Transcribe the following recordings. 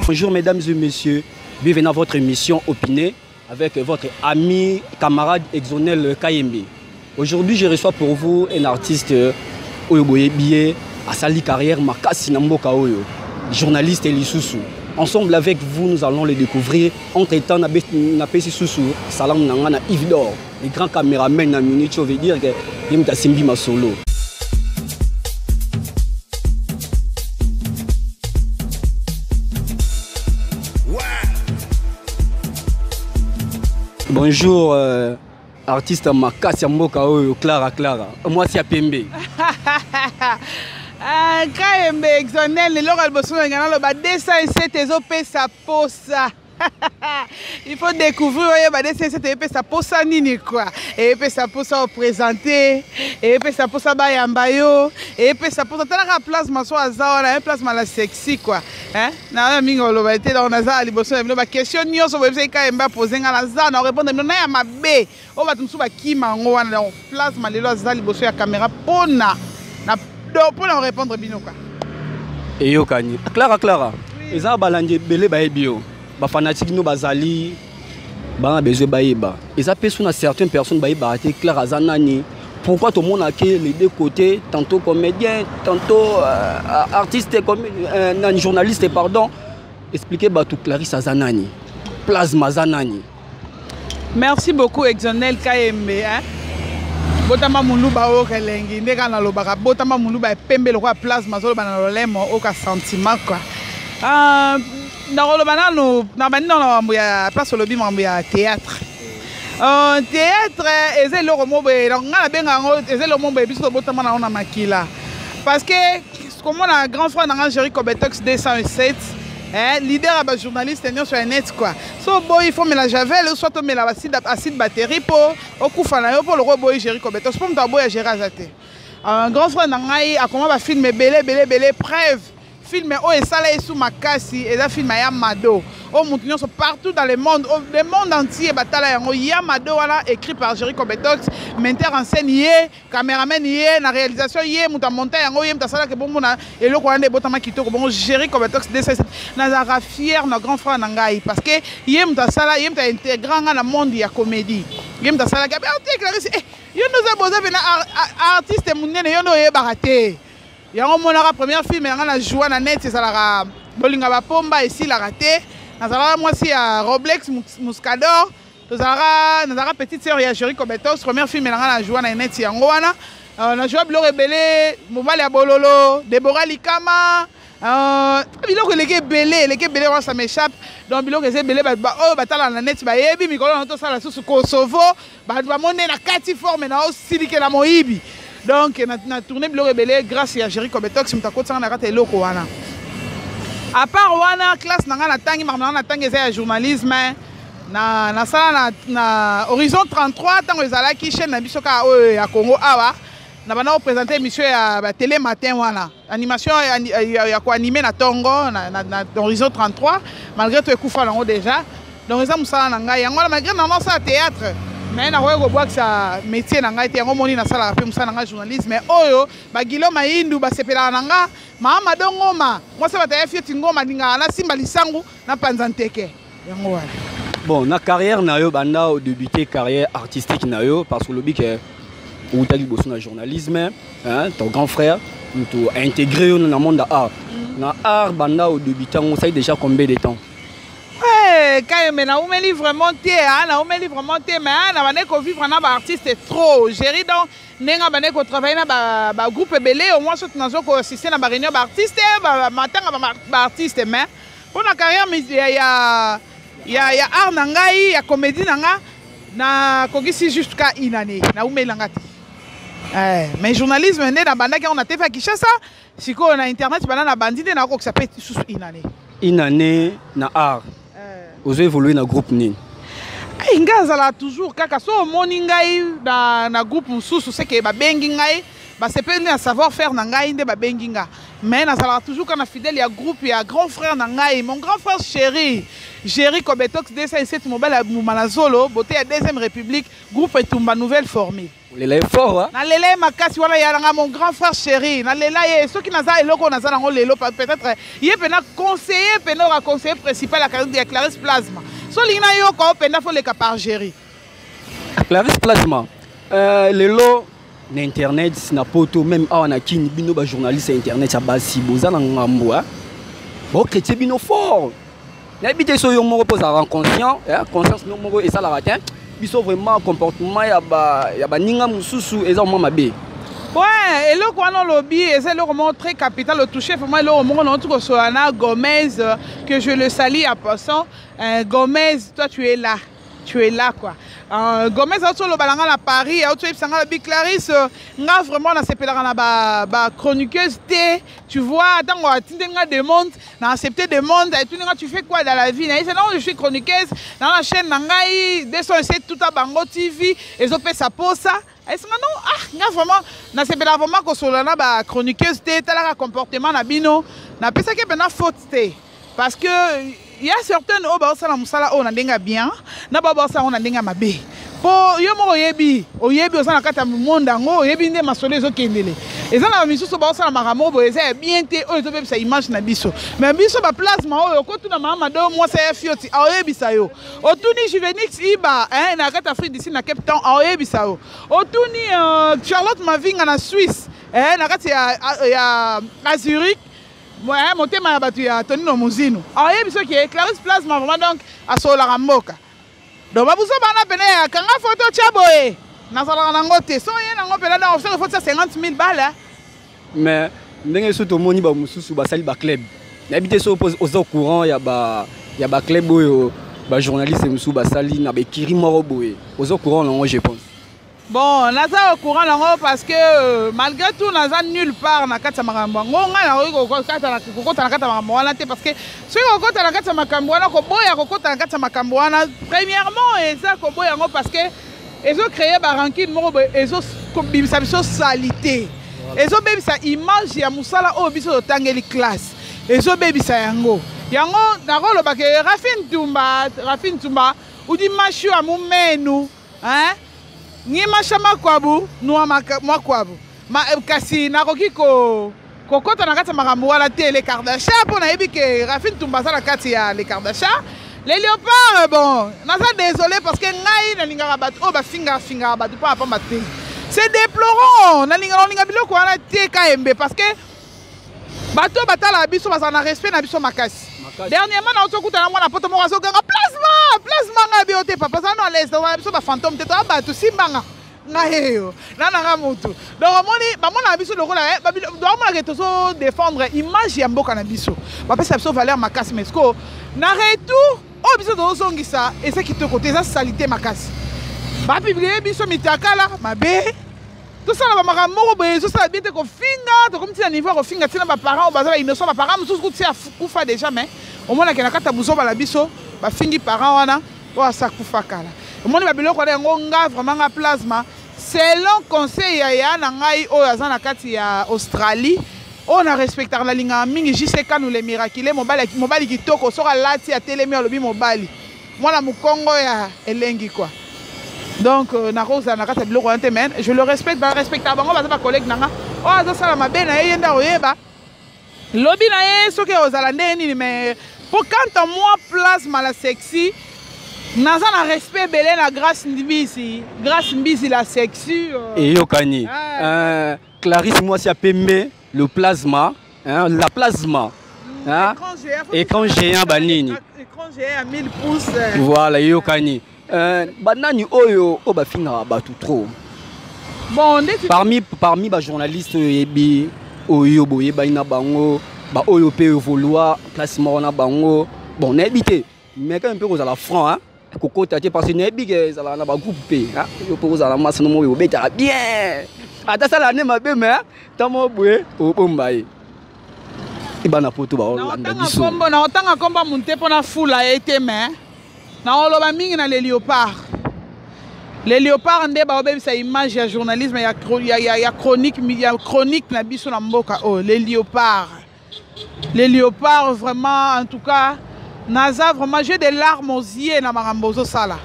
Bonjour mesdames et messieurs, bienvenue à votre émission Opinée avec votre ami, camarade Exonel Kayembe. Aujourd'hui, je reçois pour vous un artiste oyo boyebi ye asali carrière makasi na mboka oyo, journaliste lisusu. Ensemble avec vous, nous allons le découvrir. Entre-temps, napesi susu salam na nga na Yves Dor, le grand caméraman na minute, je veux dire que ye moto asimbi masolo. Bonjour artiste makasi ya mboka oyo, Clara Clara, mwasi ya pembe. Ah, Kayembe Exonel, eloko ya liboso na ngai naloba, 207 ezopesa posa. Il faut découvrir oyeba 207 eyepesa posa nini quoi. Eyepesa posa oprésente, eyepesa posa bayamba yo, eyepesa posa talaka plasma so aza wana ye plasma la sexy quoi, hein? Na mingi oloba te, donc naza liboso na bino. Baquestion nyonso boyebisaki Kayembe apose nga, naza na répondre bino na ya mabe oyo bato mosusu bakima yango wana. Donc plasma lelo aza liboso ya caméra mpona na mpona korépondre bino quoi. Eyokani. Clara Clara, eza balandi ebele bayebi yo, bafanatike no bazali bana besoin bayeba. Eza mpe so na certaines personnes bayebaka te Clara aza nani. Pourquoi tomonake les deux côtés, tantôt comédien, tantôt artiste, nani, journaliste, pardon. Expliquez bato Clarisse aza nani, Plasma aza nani. Merci beaucoup Exonel Kayembe, hein? Botama moluba oyo elengi nde kaka nalobaka, botama moluba epembe lokola plasma azoloba na lolemo oka sentiment quoi. Ah, nakoloba nanu na bandi nano na makambo ya place olobi, makambo ya théâtre. Théâtre eza eloko moko boye, donc ngai nabenga yango eza eloko moko boye biso tobotama nango na makila, parce que komona grand frère na nga Géri Cobetox 207, eh, leader ya bajournaliste nyonso ya net quoi. So oboyi, faut mela javel ou soit omela acide batterie mpo okufa na yo, mpo loko oboyi Géri Cobetox, mpo moto aboya Géri aza te. Un grand frère na ngai akoma bafilm ebele ebele ebele. Preuve, film oyo esala ye su makasi eza film ya Mado, oyo motu nyonso partout dans le monde, le monde entier batala yango. Ya Mado wana écrit par Géri Cobetox, metteur en scène ye, caméraman ye, na réalisation ye, moto amonta yango ye, moto asalaka bongo na eloko wana nde ebotama kitoko bongo. Géri Cobetox 207, nazalaka fier na grand frère na ngai parce que ye moto asala, ye moto aintégra nga na monde ya comédie. Ye moto asalaki abe te Clarisse, eh, yo nde oza boza pena artiste monene, yo nde oyebaka te. Yango omonaka première film yanga na joie na net ezalaka Bolinga Bapomba esilaka te. Nazalaka mwasi ya Roblex Muscador, tozalaka, nazalaka petite sœur ya Géri Cobetos. Première film nanga na joie na net yango wana. Na joie biloko ebele, mobali ya bololo, Debora Likama, biloko eleki ebele, eleki ebele wana, ça m'échappe. Donc biloko eza ebele, oyo batala na net bayebi. Mikolo na tosala susu Kosovo, bato bamoni na kati forme na osilikela moyibi. Donc na tourné biloko ebele grâce ya Géri Cobetox, moto akotisanga na kati ya eloko wana. À part wana, classe na ngai natangi, makambo na ngai natangi eza ya journalisme. Na nasala na Horizon 33, ntango ezalaki chaîne na biso kaka oyo ya Congo awa, na banda koprésente émission ya batélé matin wana, animation ya koanime na ntongo na Horizon 33, malgré to ekufa nango déjà. Donc eza mosala na ngai yango wana. Malgré nano osala théâtre, mais nakoki kobwakisa métier na ngai te. Yango moni nasalaka mpe mosala na ngai journalisme oyo bagilo mayindu basepelaka na nga. Mama Mado Ngoma, mwasi bato ya fieti Ngoma, alingaka nasimba lisangu napanza nteke yango wana. Bon, na carrière na yo, banda odébute carrière artistique na yo, parce que olobi ke outaki liboso na journalisme, hein, ton grand frère moto intégré yo na monde ya art. Na art, banda odébute yango, osali déjà combien de temps? Ouais, Kayembe, naumeli vraiment te, ah, naumeli vraiment te, mais ah, na bandeki kovivre na baartiste trop géri. Donc ndenge bandeki kotravaille na bagroupe ebele, au moins soki nazo koassiste na baréunion baartiste, matanga baartiste. Mais mpo na carrière ya art na ngai, ya comédie na nga, nakokisi jusqu'à une année, naumelanga te. Eh, mais journalisme nde nabandaki yango na TV ya Kinshasa. Sikoyo na internet, banda na bandi nde nakokisa mpe susu une année. Une année na art, ozo évoluer na groupe nini? Ai, ngai azala toujours kaka so omoni ngai na groupe mosusu seke babengi ngai. Basepeli na savoir faire na ngai nde babengi nga. Mais nazalaka toujours kaka na fidèle ya groupe ya grand frère na ngai, mon grand frère chéri Jerry Kobetox 207, mobali ya mbuma na zolo, beauté ya deuxième république, groupe Etumba nouvelle formule. Olela ye fort, hein? Nalela ye makasi wana ya nanga, mon grand frère chéri, nalela ye. Soki naza eloko naza nango lelo, peut-être ye pena conseiller, pena oka conseiller principal ya Clarisse Plasma. So lingi na yoka o penda fo leka par Jerry. Clarisse Plasma, lelo na internet na poto, même awa na Kin, bino ba journaliste ya internet ya basi boza na ngambo, hein? Bo chrétien bino fort. Nayebi te so yo moko mpo ozalaka conscient, hein? Conscience no moko esalaka te. Biso vraiment comportement ya ba ya baninga mosusu eza mwa mabe. Ouais, eloko wana olobi eza eloko moko très capital, otouche vraiment eloko moko. Nauti kosola na Gomez, que je le salue en passant. Gomez, toi tu es là, tu es là quoi. Gomez auti oloba na nga na Paris, auti oyebisa nga, lobi Clarisse, nga vraiment nasepelaka na ba chroniqueuse te, tu vois. Ntango atindi nga demande, na accepté demande, etuni nga: "Tu fais quoi dans la vie?" Nayebisa: "Non, je suis chroniqueuse na la chaîne na ngai 207 Tuta Bango TV, ezopesa posa." Esinga: "Non, ah, nga vraiment nasepelaka vraiment kosolola na ba chroniqueuse te, talaka comportement na bino." Napesaki mpena faute te, parce que y a certaines oyo baosala mosala oyo na ndenge ya bien, na bao baosala yango na ndenge ya mabe. Mpo yo moko oyebi, oyebi, oza na kati ya monde yango, oyebi nde masolo ezokendele. Eza na bamisusu baosala makambo oyo boye eza ya bien te, oyo ezobebisa image na biso. Mais biso baplasma oyo, okotuna mama Mado, mwasi ya fioti, aoyebisa yo. Otuni Juvenix Iba, hein, na kati Afrique d'ici na Cape Town, aoyebisa yo. Otuni Charlotte Mavinga na Suisse, hein, na kati ya Zurich, motema ya bato ya Tonino Mozino, aoyebi soki Clarisse Plasma vraiment donc asololaka mboka. Donc babuso bana pene ya kanga foto tia boye, nazalaka nango te. So ye nango mpena, donc soki faut tia 50 000 balles. Mais ndenge so tomoni bamosusu basali baclub, nayebi te so oza au courant ya baclub oyo bajournaliste mosusu basali na baekiri moko boye. Oza au courant nango, je pense? Bon, naza au courant nango parce que malgré tout naza nulle part na kati ya makambo yango. Ngai nakoki kokota na kati ya makambo wana te, parce que soki kokota na kati ya makambo wana, koboya kokota na kati ya makambo wana, premièrement eza koboya yango, parce que ezocréer barancune moko boye, ezobimisa biso saleté, ezobebisa image ya mosala oyo biso totangeli classe, ezobebisa yango. Yango nakolobaka Rafine Tumba, Rafine Tumba udi mashi wa mumenu, hein? Ngimasha makwabu nua makwabu ma, kasi nakoki ko kokɔta na kati ya makambo wana te. Le Kardashian, mpo nayebi ke Rafine Tumba aza na kati ya le Kardashian, les Léopards. Bon, naza désolé, parce que ngai nalingaka bato oyo bafingaka fingaka bato mpo apamba te. C'est déplorant. Nalingaka olinga biloko wana te, kayembe, parce que bato oyo batalaka biso bazala na respect na biso makasi. Dernièrement nauti okutana mwana poto moko, azoganga: "Plasma, plasma!" Ngai bio te, papa, aza no à l'aise. Tozala biso bafantôme te, toza bato. Simbanga ngai eyo na nanga motu. Donc omoni, bamonaka biso lokola bamonaka tozodéfendre image ya mboka na biso, bapesa biso valeur makasi. Mais siko na retour oyo biso tozozongisa eza kitoko te, eza saleté makasi. Bapublier biso mitakala mabe, tosala bamakambo moko boye ezosala bien te. Kofinga, tokomi ntina niveau ya kofinga ntina baparent oyo baza bainnocent. Baparent mosusu kuti akufa déjà, mais omonake na kati ya buzoba na biso bafingi parent wana oyo asa kufa kala. Omoni babiloko wana yango, nga vraiment, nga Plasma, selon conseil ya ya na ngai oyo aza na kati ya Australie, oyo na respectaka, nalingaka mingi, JC Kanu le miraculé, mobali, mobali kitoko, soki alati atelemi alobi mobali, mwana mokongo ya elengi quoi. Donc nakozala na kati ya biloko wana te, mais je le respecte, barespectaka bango, baza bacollègue na nga. Oyo azosala mabe na ye, ye nde akoyeba lobi na ye soki ozala ndenge nini. Mais po quant à moi, Plasma la sexy, naza na respect ebele na Grâce Mbisi, Grâce Mbisi la sexy. Eyokani. Ah. Clarisse mwasi ya pembe, le plasma, hein, la plasma, hein? Écran géant banini. Écran géant à 1000 pouces. Voilà, eyokani. Banani oyo bafingaka bato trop? Bon, ndeti Parmi bajournaliste oyo oyebi, oyo boyebani na bango, baoyo mpe évolua place moko na bango, bon, nayebi te, mais quand même mpe kozala franc, hein? Kokota te, parce que nayebi ke ezalaka na bagroupe mpe yo mpe kozala mwasi no moko obetaka bien, ata sala ne mabe, mais ntango boye obomba ye ebana poto baolanda biso. Na otanga komba mun te mpona fula ye te, mais naoloba mingi na le Léopard. Les léopards nde baobebisa image ya journalisme ya, ya, ya, ya chronique, ya chronique na biso na mboka oyo. Les léopards, les léopards, vraiment, en tout cas naza vraiment, j'ai des larmes aux yeux na makambo ozosala.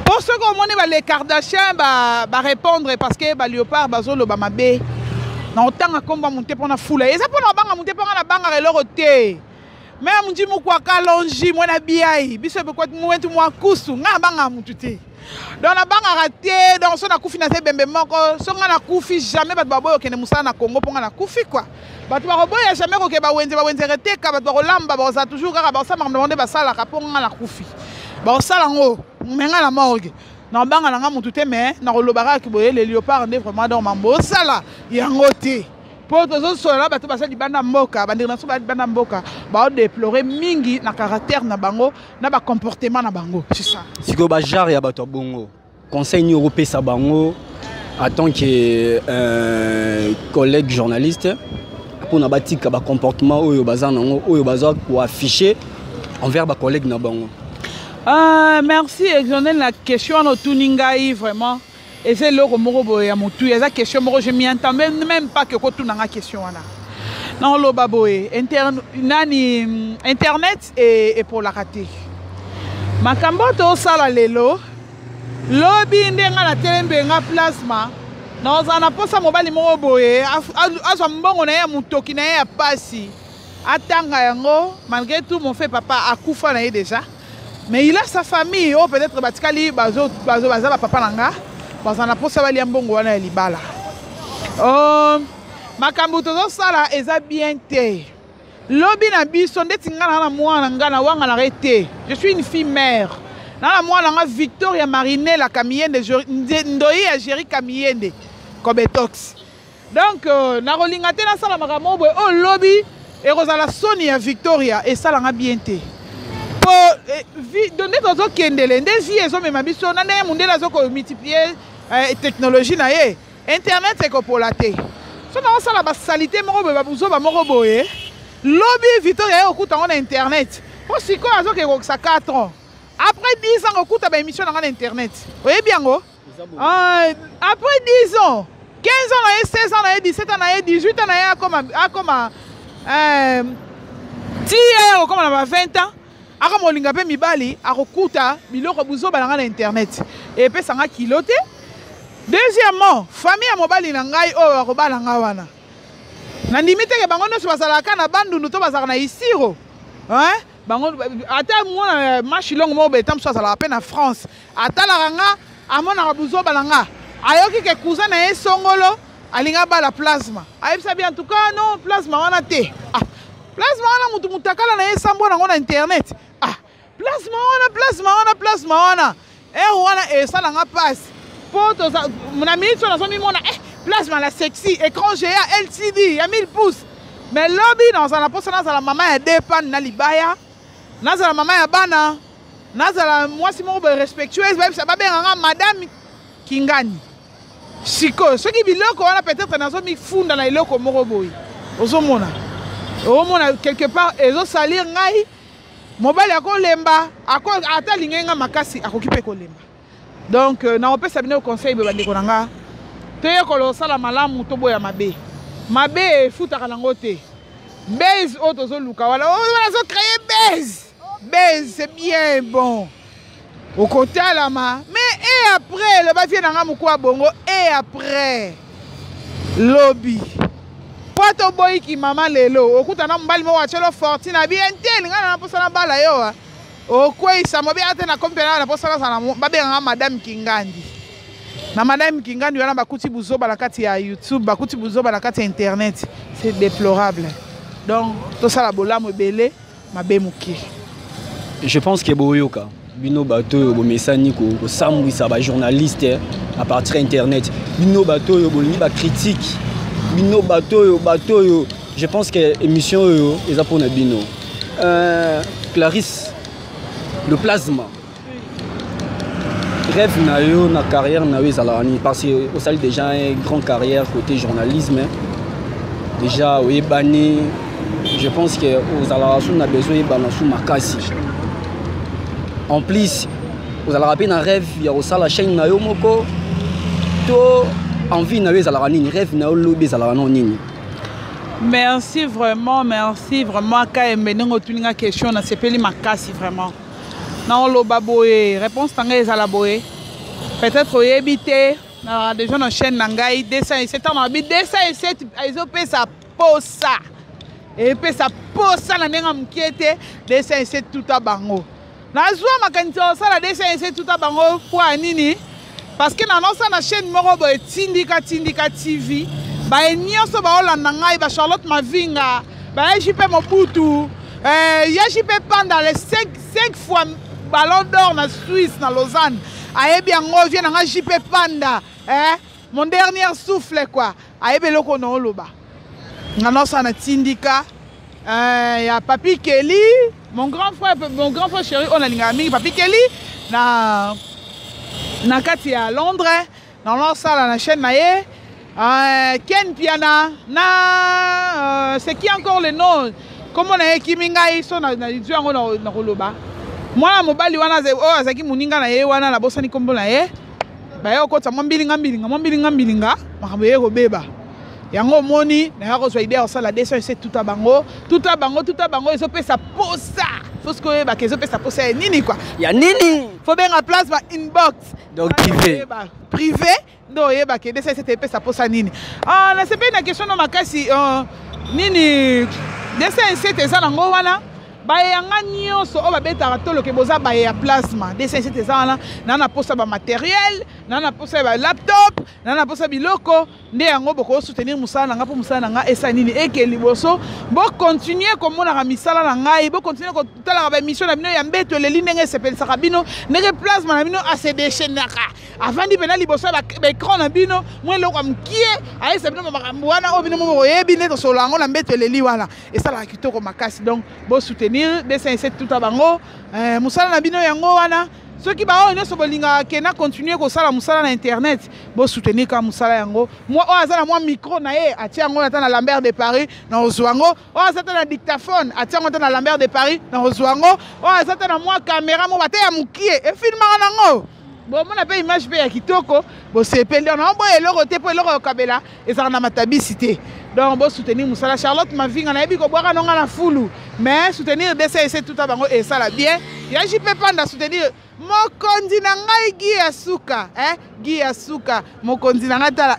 Mpo soki omoni ba les Kardashian barépondre ba parce que baléopard bazoloba mabe na otanga nkombo ya mote mpona fula, eza mpona obanga mote, mpo nga nabangaka eloko te. Me ya mundi mukwaka longi mwana biai biso mwetu mwakusu, nga nabangaka mutu te, donc nabangaka te. Donc so nakufi, naza ebembe moko. So nga nakufi, jamais bato baboya okende mosala na Congo mpo nga nakufi quoi. Bato bakoboya jamais koke bawenze, bawenze reteka, bato bakolamba, bakozala toujours kaka, bakosala makambo bango nde basalaka. Mpo nga nakufi, bakosala yango, me nga na morgue nabanga na nga mutu te. Mais nakoloba kaka boye, le léopard nde vraiment, donc mambo osala yango te. Mpo tozosolola, bato baza libanda mboka, bandeko na biso baza libanda mboka, baodeplore mingi na caractère na bango, na bacomportement na bango, c'est ça. Sikoyo bagenre ya bato ya bongo, conseil nini okopesa bango en tant que collègue journaliste mpona batika bacomportement oyo baza nango, oyo baza koaffiche envers bacollègue na bango? Merci Exonel na question wana otuni ngai. Vraiment eza eloko moko boye ya motuya, eza question moko je m'y attendais même pas ke okotuna nga question wana. Naoloba boye, nani, internet epolaka te. Makambo oyo tosala lelo, lobi nde nga na telembe nga plasma, naozala na mposa mobali moko boye azwa mbongo na ye ya motoki na ye ya pasi, atanga yango. Malgré tout, mon fait papa akufa na ye déjà, mais il a sa famille oyo peut-être batikali, baza bapapa na nga, bazala na mposa balia mbongo wana ya libala. Makambo tozosala eza bien te. Lobi na biso ndeti nga na mwana nga na wanganaka ye te. Je suis une fille mère na mwana nga Victoria Marinela Kamiyende, ndoi ya Géri Kamiyende Kobetox. Donc nakolinga te nasala makambo boye oyo lobi ekozala soni ya Victoria, esalanga bien te. Po nde tozokendele, nde vie ezomema biso na ndenge mondele azokomultiplie technologie na ye, internet ekopola te. So naosala basalite moko boye, babuzoba moko boye, lobi Victoria ye okuta yango na internet. Mpo sikoyo azokende kokisa 4 ans, après 10 ans kokuta baémission na nga na internet, oyebi yango. Après 10 ans, 15 ans na ye, 16 ans na ye, 17 ans na ye, 18 ans na ye, akoma ti ye akokoma na ba 20 ans, akoma olinga mpe mibali, akokuta biloko buzoba na nga na internet, epesanga kilo te. Deuxièmement, famille ya mobali na ngai oyo akobala nga wana, nandimi teke bango nyonso bazalaka na Bandundu to bazalaka na Isiro, hein? Bango ata mwana mashilongo moko boye, ta mosusu azalaka mpe na France, atalaka nga, amonaka buzoba na nga, ayoki ke cousin na ye songolo alingi abala plasma, ayebisa bien: "En tout cas non, plasma wana te." Ah, plasma wana mutu mutakala na ye esambo nango na internet. Ah, plasma wana, plasma wana, plasma wana ere wana esalanga mpasi. Mpo toza na minute oyo nazomimona plasma la sexy, écran géant LCD ya 1000 pouces, mais lobi nazala na mposa nazala mama ya deux panes na libaya, nazala mama ya bana, nazala mwasi moko boye respectueuse, bayebisa babenganga madame Kingani. Sikoyo soki biloko wana, peut-être nazomifunda na eloko moko boye, ozomona, omona quelque part ezosalir ngai. Mobali akolemba, ata alingi nga makasi, akoki mpe kolemba. Donc nakopesa bino conseil boye, bandeko na nga: toyekola osala malamu, toboya mabe. Mabe efutaka nango te. Base oyo tozoluka wana, oyo nazocréer base, base c'est bien bon, okotalama, mais et après? Loba vie na nga mokuwa bongo, et après lobi, mpo toboyiki mama lelo, okutana mobali moko atielo fortune, abi intel, ngai na mposa na bala yo, okweyisa mobi ate na komi mpena na mposa nazala babenganga madame Kingandi. Na madame Kingandi wana, bakuti buzoba na kati ya YouTube, bakuti buzoba na kati ya internet. C'est déplorable. Donc tosala bolamu ebele, mabe moke. Je pense ke boyoka bino bato oyo bomesani kosambwisa bajournaliste à partir ya internet, bino bato oyo bolingi bacritique, bino bato oyo, bato oyo, je pense que émission oyo eza mpona bino. Clarisse le plasma, rêve na yo na carrière na yo ezalaka nini? Parce que osali déjà une grande carrière côté journalisme, déjà oyebani. Je pense que ozalaka su na besoin oyebana su makasi. En plus Ozalaka mpe na rêve ya kosala chaîne na yo moko to envie na yo ezalaka nini, rêve na yo lobi ezalaka nao nini? Merci vraiment, merci vraiment Kayembe, ndenge otuni nga question, nasepeli makasi vraiment. Naoloba boye, réponse na ngai ezala boye, peut-être oyebi te, na déjà na chaîne na ngai 207 ans, nabi 207 ezopesa posa, epesa posa na ndenge ya mokie te. 207 tuta bango, nazwa makanisi ya kosala 207 tuta bango. Mpo ya nini? Parce que nanosala na chaîne moko boye, Tindika, Tindika TV. Baye nyonso baolanda ngai, baCharlotte Mavinga, baye JP Mobutu, ya JP Panda, le 5, 5 fois Ballon d'Or na Suisse, na Lausanne, ayebi yango. Vie na nga JP Panda, mon dernier souffle quoi, ayebi eloko na oloba. Nga nosala na Tindika ya Papi Kelly, mon grand frère, mon grand frère chéri oyo nalingaka mingi, Papi Kelly na kati ya Londres. Nanosala na chaîne na ye, Ken Piana na c'est qui encore le nom, kombo na ye ekimi ngai, so nazwi yango na koloba. Mwana mobali wana oyo azalaki moninga na ye wana, nabosani kombo na ye. Baye kokotisa mwa mbilinga mbilinga, mwa mbilinga mbilinga, makambo eye kobeba. Yango omoni naya kozwa idée ya kosala 207 tuta bango, tuta bango, tuta bango. Ezopesa posa, faut soki oyebaka ezopesa posa ya nini quoi. Ya nini? Faut benga place ba inbox. Donc privé. Privé nde oyebaka 207 epesa posa nini. Ah, nasepeli na question no makasi. Nini 207 eza nango wana, bayanga nyonso oyo babetaka toloke, boza baye ya Plasma 207 eza wana. Na posa bamatériel, na posa ya balaptop, na posa biloko nde yango. Bokosoutenir mosala na ngai mpo mosala na ngai esala nini? Eke liboso. Bokontinue komonaka misala na ngai, bokontinue kotalaka baémission na bino ya Mbeto Eleli, ndenge esepelisaka bino, ndenge Plasma na bino asedéchaînaka, avandi mpena liboso ya baécran na bino, mwa eloko ya mokie ayesa bino makambo wana oyo bino moko boyebi nde tosolola yango na Mbeto Eleli wana. Esalaka kitoko makasi. Donc bosoutenir 207 tuta bango, mosala na bino yango wana. Soki baoyo nyonso bolingaka ke na continue kosala mosala na internet, bosoutenir kaka mosala yango. Mwa oyo aza na mwa micro na ye, atia yango ata na Lambert de Paris na kozwa yango. Oyo aza ata na dictaphone, atia yango ata na Lambert de Paris na kozwa yango. Oyo aza ata na mwa caméra moko ata ya mokie, efilmaka nango, bomona mpe image mpe ya kitoko, bosepeli. Na boya eloko te, mpo eloko ya kokabela ezalaka na matabisi te. Donc bosoutenir mosala. Charlotte Mavinga, nayebi kobwaka nonga na fulu, mais soutenir DCC tuta bango esala bien. Ya JP Panda, soutenir mokonzi na ngai Gi ya suka, eh? Gi ya suka, mokonzi na ngai, tala.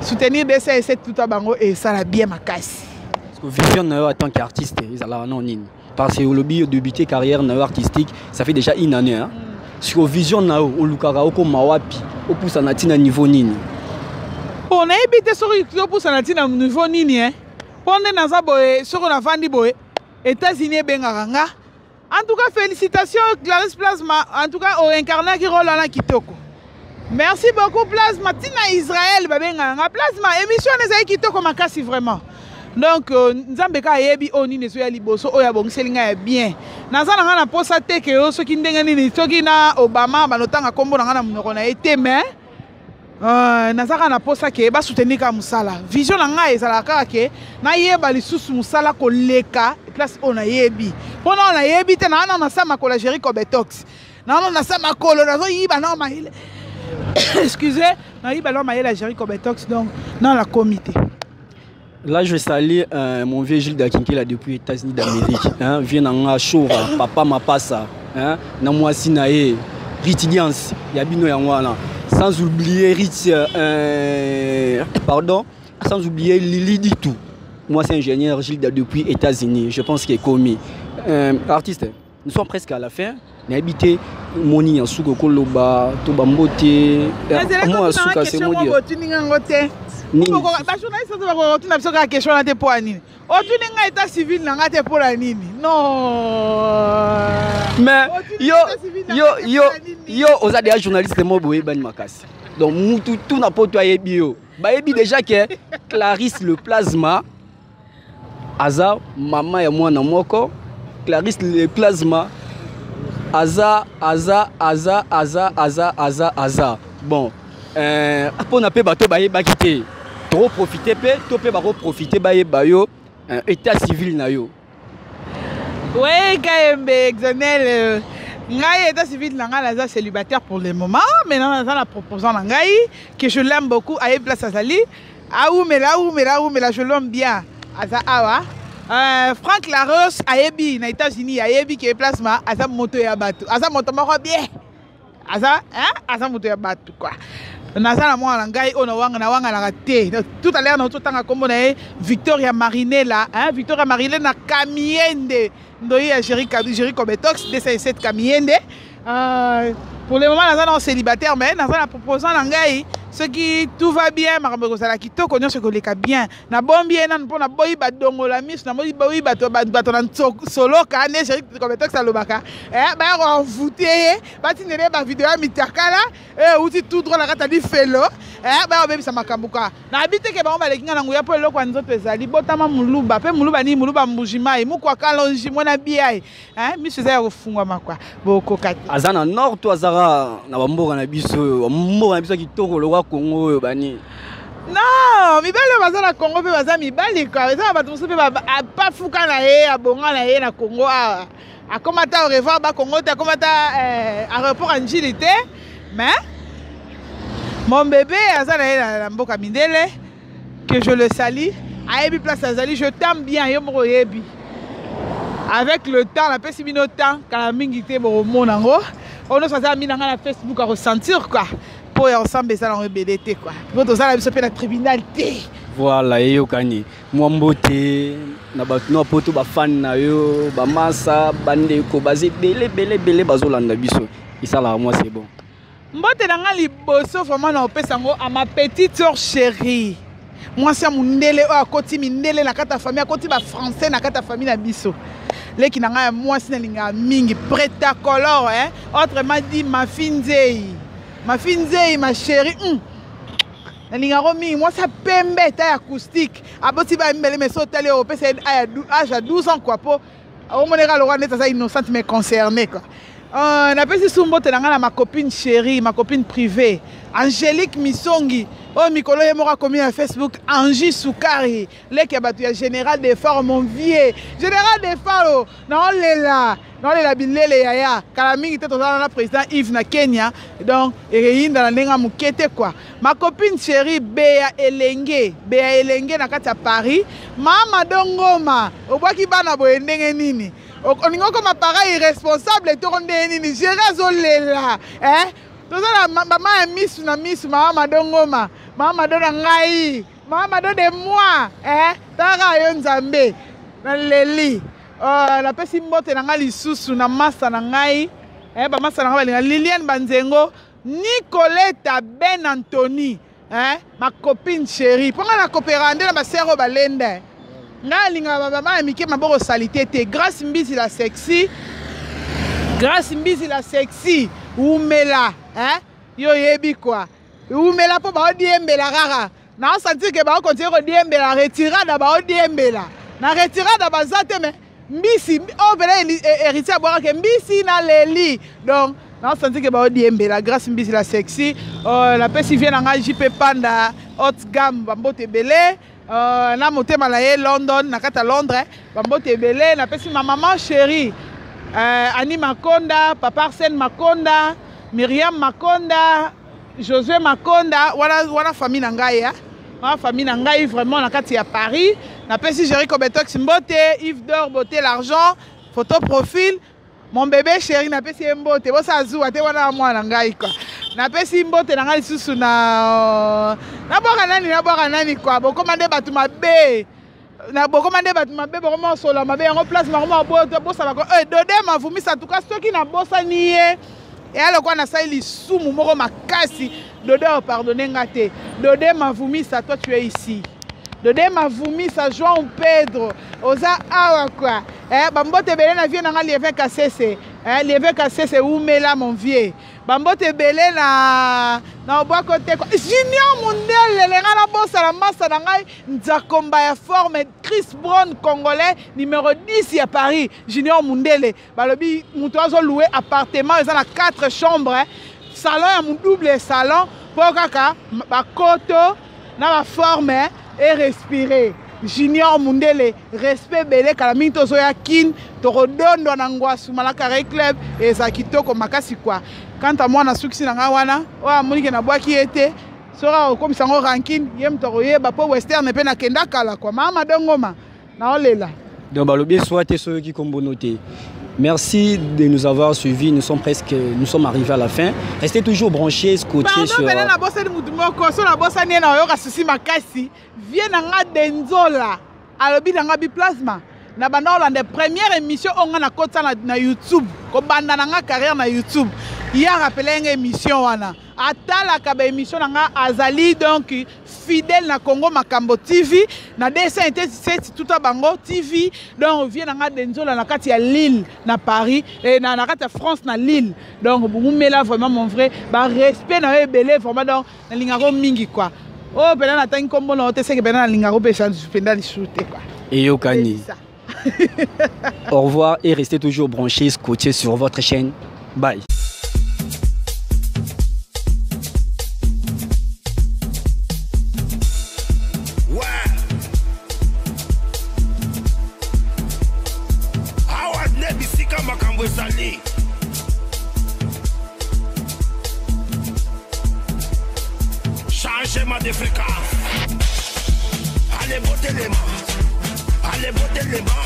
Soutenir DCC tuta bango esala bien makasi. Parce que vision na yo en tant qu'artiste ezalaka nao nini? Parce que olobi débuté carrière na yo artistique, ça fait déjà une année, hein? Sur vision na yo, olukaka okoma wapi, opusana ntina niveau nini? Bon, nayebi te soki topusana ntina niveau nini, eh? Mpo nde naza boye, soki navandi boye, États-Unis ebengaka nga. En tout cas, félicitations Clarisse Plasma, en tout cas oincarnaki rôle wana kitoko. Merci beaucoup Plasma. Ntina Israel babengaka nga Plasma. Émission wana ezali kitoko makasi vraiment. Donc Nzambe kaka ayebi oyo nini ezoya liboso, oyo abongiseli ngai ya bien. Naza na ngai na posa te ke yo soki ndenge nini, soki na Obama banotanga nkombo na ngai na monoko na ye te, mais naza kaka na posa ke basoutenir kaka mosala. Vision na ngai ezalaka kaka ke nayeba lisusu mosala koleka place oyo nayebi, mpona oyo nayebi te. Naa na sa makolo ya Géri Cobetox, nano na sa makolo, nazoyiba nao mayele, excuse, nayiba nao mayele ya Géri Cobetox. Donc nano nakomi te. Là, je salue mon vieux Gilles Dakinkela depuis États-Unis d'Amérique. Hein, vieux nanga Shora, papa Mapasa, hein, na mwasi na ye, Ritidians, ya bino yango wana. Sans oublier Ritz, pardon, sans oublier Lili Ditou. Moi, c'est ingénieur Gilles depuis États-Unis. Je pense qu'il est commis. Artiste, nous sommes presque à la fin. Nayebi te moni ya suka okoloba to bambote. Mwa suka se modi. Otuni ngango te, bajournaliste oyo bakoka kotuna biso kaka question wana te. Mpo ya nini otuni ngai état civil na nga te? Mpo na nini? Non. Mais yo oza deja journaliste mo boyebani makasi, donc mutu tu na poto ayebi yo, bayebi déjà ke Clarisse le Plasma aza mama ya mwana moko. Clarisse le Plasma aza aza aza aza aza aza aza bon, mpona mpe bato bayebaki te, tokoprofite mpe to mpe bakoprofite bayeba yo, état civil na yo. Oui, KMB, Exonel. Ngai, état civil na ngai, naza célibataire pour le moment, mais naza na proposant na ngai que je l'aime beaucoup. Aye place azali, aumela, aumela, aumela, je l'aime bien. Aza awa. Franck Laros ayebi na États-Unis, ayebi ke Plasma aza moto ya bato, aza moto moko bien, aza, hein, aza moto ya bato quoi. Naza na mwana na ngai oyo nawanganaka te. Tout à l'heure naototanga nkombo na ye, Victoria Marinela, hein, Victoria Marinela na Kamiende Ndoi ya Jerry, Jerry Kobetox 207 Kamiende. Pour le moment naza na célibataire, mais naza na proposant na ngai. Soki tout va bien, makambo ekozala kitoko, nyonso ekoleka bien. Nabombi ye nanu mpo naboyi badongola miso, naboyi bato na soloka nde Jerry Kobetox alobaka, baya koenvoûter ye, batindela ye bavideo ya mitakala euti tout droit na kati ya lifelo, baya kobebisa makambo ka. Nayebi te ke bango baleki nga na nguya mpo eloko ya nzoto ezali. Botama moluba mpe moluba nini, moluba Mbujimai, mukwa Kalonji mwana biai, miso eza ya kofungwama kwa, bokoka te. Aza na nord to azaka na bamboka na biso oyo, bamboka na biso ya kitoko lokwa Kongo oyo bani? Non, mibali oyo baza na Congo mpe baza mibali kua. Eza na bato mosusu mpe apafuka na ye, abonga na ye na Congo awa, akoma ata au revoir bakongo te, akoma ata aéroport ya Njili te. Mais mon bébé aza na ye na mboka mindele, que je le salue, ayebi place azali. Je t'aime bien, yo moko oyebi. Avec le temps, napesi bino temps, kala mingi te bokomona yango. Oyo nyonso aza ami na ngai na Facebook akosentir quoi, mpo ya kosamba eza nango ebele te quoi, mpo toza na biso mpe na tribunal te. Voilà, eyokani. Mwa mbote na bato na poto, bafani na yo, bamasa, bandeko baza ebele ebele ebele bazolanda biso, esalaka mwa c'est bon. Mbote na ngai liboso vraiment na opesa yango à ma petite sœur chérie, mwasi ya mondele oyo akoti mindele na kati ya famille, akoti bafrançais na kati ya famille na biso, leki na ngai ya mwasi nalingaka mingi, Preta Color, hein? Autrement dit Mafi Nzei, Mafi Nzei, ma chérie. Nalingako mingi, mwasi ya pembe ta ya acoustique, aboti bambele, mais so otali oyo opesa ye âge ya 12 ans quoi, po omoneka lokwa neti aza innocente mais concerné quoi. Napesi su mbote na ngai na ma copine chérie, ma copine privée Angélique Misongi, oyo mikolo ye moko akomi na Facebook Angie Sukari, leki ya bato ya Général Defaro, mon vieux Général Defaro. Naolela, naolela bilele yaya. Kala mingi te tozala na président Yves na Kenya, donc ekeyinda na ndenge ya moke te quoi. Ma copine chérie Bea Elenge, Bea Elenge na kati ya Paris. Mama Dongoma, obwaki bana boye ndenge nini? Olingi okoma para irresponsable toko ndenge nini? Géri azolela, eh? Toza na mama ya misu na misu, mama Madongoma, mama Mado na ngai, mama Mado de moi, eh? Taka yo Nzambe, naleli. Napesi mbote na ngai lisusu na masa na ngai, bamasa na ngai balinga Liliane Banzengo, Nicoleta Ben Anthony, eh? Ma copine chérie, mpo ngai nakopera nde na basere oyo balenda. Ngai alingaka bamama ya mike maboko salite te. Grâce Mbizi la sexy, Grâce Mbizi la sexy, umela, eh? Yo oyebi quoi, umela mpo baodiembela kaka. Naosentir ke baokontinue kodiembela retirada, baodiembela na retirada baza te, mais mbisi oyo mpena héritier abwakake mbisi na leli. Donc naosentir ke baodiembela Grâce Mbisi la sexy. Napesi vie na ngai JP Panda haute gamme, bambote ebele na motema na ye London, na kati ya Londres, bambote ebele. Napesi ma maman chérie Annie Makonda, papa Arsène Makonda, Myriam Makonda, Josué Makonda, wana, wana famille na ngai, ya wana famille na ngai vraiment na kati ya Paris. Napesi Jerry Kobetox mbote, Yves Dor beauté l'argent photo profil, mon bébé chéri, napesi ye mbote, bosa zuwa te, wana mwana na ngai quoi. Napesi mbote na ngai lisusu na nabwaka nani, nabwaka nani quoi, bokoma nde bato mabe na bokoma nde bato mabe, bokoma osola mabe yango place bakoma bosala ko Dode Mavumisa. En tout cas soki nabosani ye, eya lokola nasali lisumu moko makasi. Dode opardonne nga te. Dode Mavumisa, toi tu es ici. Dode Mavumisa, João Pedro oza awa quoi, bambote ebele na vie na nga Lievin Kasese, Lievin Kasese, umela mon vieux, bambote ebele na obwako te quoi. Junior Mundele lenga nabosala masa na ngai Nzakomba ya forme, Chris Brown congolais numéro 10 ya Paris, Junior Mundele. Balobi moto azolouer appartement eza na 4 chambres, salon ya double salon, mpo kaka bakoto na baforme e respirer. Junior Mundele, respect ebele. Kala mingi tozoya Kin, tokodondwa na Ngwasu Malakare Club, eza kitoko makasi kwa. Quant à moi, nasukisi na ngai wana, oyo amoni ke nabwaki ye te, soki akokomisa yango rancune, ye moto akoyeba, mpo western mpe nakenda kala kwa. Mama Dongoma, naolela. Donc balobi soit te soki kombono te. Merci de nous avoir suivis. Nous sommes arrivés à la fin. Restez toujours branchés, scotchés Pardon, sur. Pene nabosani mutu moko, so nabosani ye na oyoka susi makasi. Vie na nga Denzola, alobi na nga biplasma. Na banda olanda première émission oyo nga nakotisa na YouTube, kobanda na nga carrière na YouTube. Ye arapele nga émission wana. Atalaka ba émission na nga, azali donc fidèle na Congo Makambo TV, na D5 tuta bango TV. Donc vie na nga Denzola na kati ya Lille na Paris, et na kati ya France na Lille. Donc bumela vraiment mon vrai, ba respect na yo ebele vraiment, donc nalingako mingi quoi. Oh pena natangi kombo na yo te, seke pena nalingako mpe penda lisusu te quoi. Eyokani. C'est ça. Au revoir et restez toujours branchés, scotchés sur votre chaîne. Bye. Ouais. Awa nde bisika makambo ezali. Changement de fréquence. Allez, botelema. Allez, botelema.